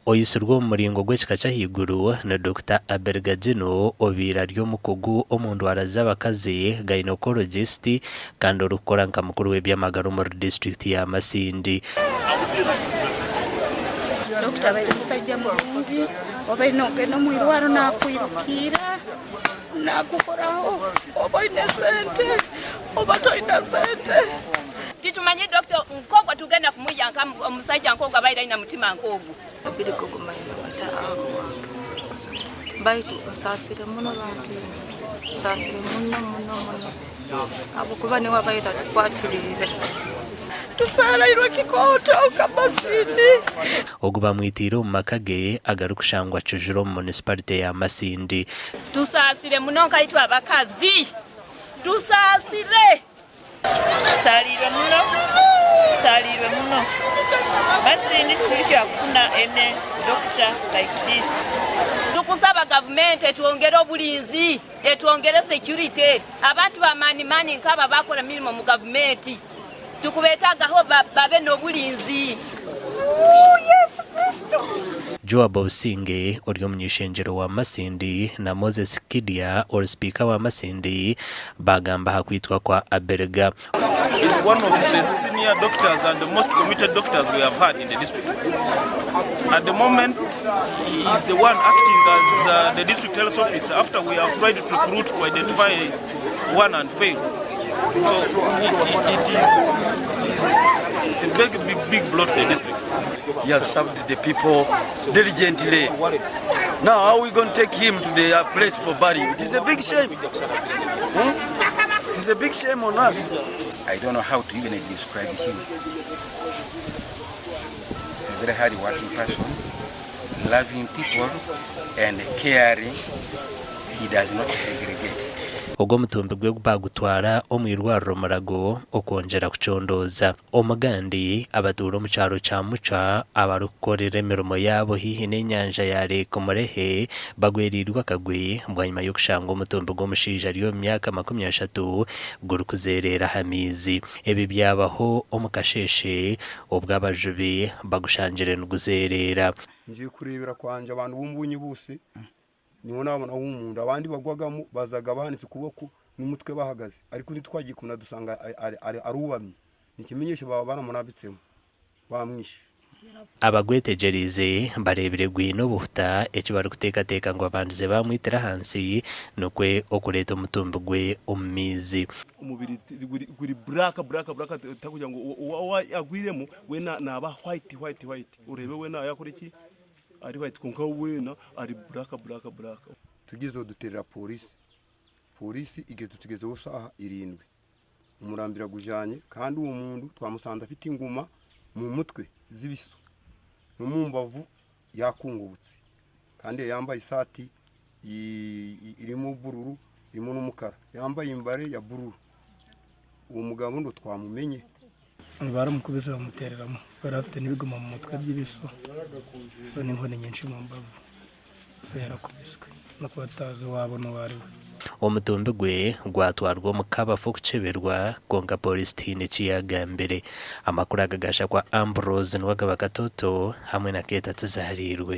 Oitsirwe omu muringo gw'ekika ky'ahaiguru ni Dokita Abel Gagino obaire ari omukugu omu ndwara z'abakazi, gynecologist, kandi orikukora nka mukuru w'eby'amagara omuri disiturikiti ya Masindi. Dokita abaire musajja murungi, obaire nogenda omu irwaro nakwirukiira, nakukoraho, oba oine sente oba toine sente. Titumanyi doctor nkogwo tugenda kumwiya nka omusaija nkogwo abaire aine mutima nkogwo. Abiri gogumaine bata anko wange baitu nsaasire muno bantu imwe, nsaasire muno muno muno ahabw'okuba niwe abaire atukwatiriire. Tufeereirwe kikooto nka Masindi. Ogu bamwitiire omu maka ge agarikushangwa Kijura omu munisiparite ya Masindi. Tusaasire muno nka itwe abakazi. Tusaasire. Tusaliirwe muno, tusaliirwe muno. Masindi tituri kufuna any doctor like this. Tukusaba gavumenti etwongere oburinzi, etwongere security. Abantu b'amaani maani nk'aba abakora emirimo omu gavumenti tukubetagaho babe n'oburinzi. Joab Obusinge ori omuny'eishengyero wa Masindi na Moses Kidya ori sipiika wa Masindi baagamba aha kwitwa kwa Abiriga. Is one of the senior doctors and the most committed doctors we have had in the district. At the moment, he is the one acting as uh, the district health officer after we have tried to recruit to identify one and failed. So it, it, is, it is a big, big, big blow to the district. He has served the people diligently. Now, how are we going to take him to the uh, place for burial? It is a big shame. Hmm? It is a big shame on us. I don't know how to even describe him. A very hard working person, loving people and caring. He does not segregate. Ogwo omutumbi gwe baagutwara omu irwariro Mulago okwongyera kucondooza. Omugandi abatuura omu kyaro kya Mucwa abarikukorera emirimo yaabo haihi n'enyanja ya Lake Murehe bagwereirwe akagwe bwanyima y'okushanga omutumbi gw'omushaija ari omu myaka 30 gurikuzeereera aha maizi. Ebi byabaho omu kasheeshe obu abajubi bagushangire niguzeereera. Ngiye kureebera kwangye abantu b'omu buusi Nyowe nabonaho omundu abandi bagwagamu bazaga bahanitse okuboko n'omutwe bahagaze ariko undi twagiye kumureba dusanga arubami nikimenyesha baba baramurabitsemu bamwishe. Abagwetegyereize bareebire gwine obuhuta eki barikuteekateeka ngu babandize baamwitira ahansi nikwo okureeta omutumbi gwe omu maizi. Omubiri guri black black black takugira ngu ou agwiremu weena naaba white white white oreebe weena yakora ki Ari white kwonka weena ari black black black. Tugyezeho duterera polisi, polisi etugezeho shaaha irindwi omurambira gujanye kandi owo mundu twamusanze afite enguma mu mutwe z'ebiso n'omumbavu yakungubutse kandi yambaye esaati erimu bururu erimu n'omukara yambaye embare ya bururu owo mugabo ndo twamumenye. Baramukubise bamutereramu yari afite n'ebigoma mu mutwe by'ibiso so n'enkoni nyinshi mu mbavu so yarakubiswe n'okuba ataazi owaabo n'ou ariwe. Omutumbi gwe gwatwarwa omu kabafu kukyeberwa kwonka poorisi tihaine eki yaagambire. Amakuru aga gaashakwa Ambrose Nuwagaba Katoto hamwe na Keeta Tuzaariirwe.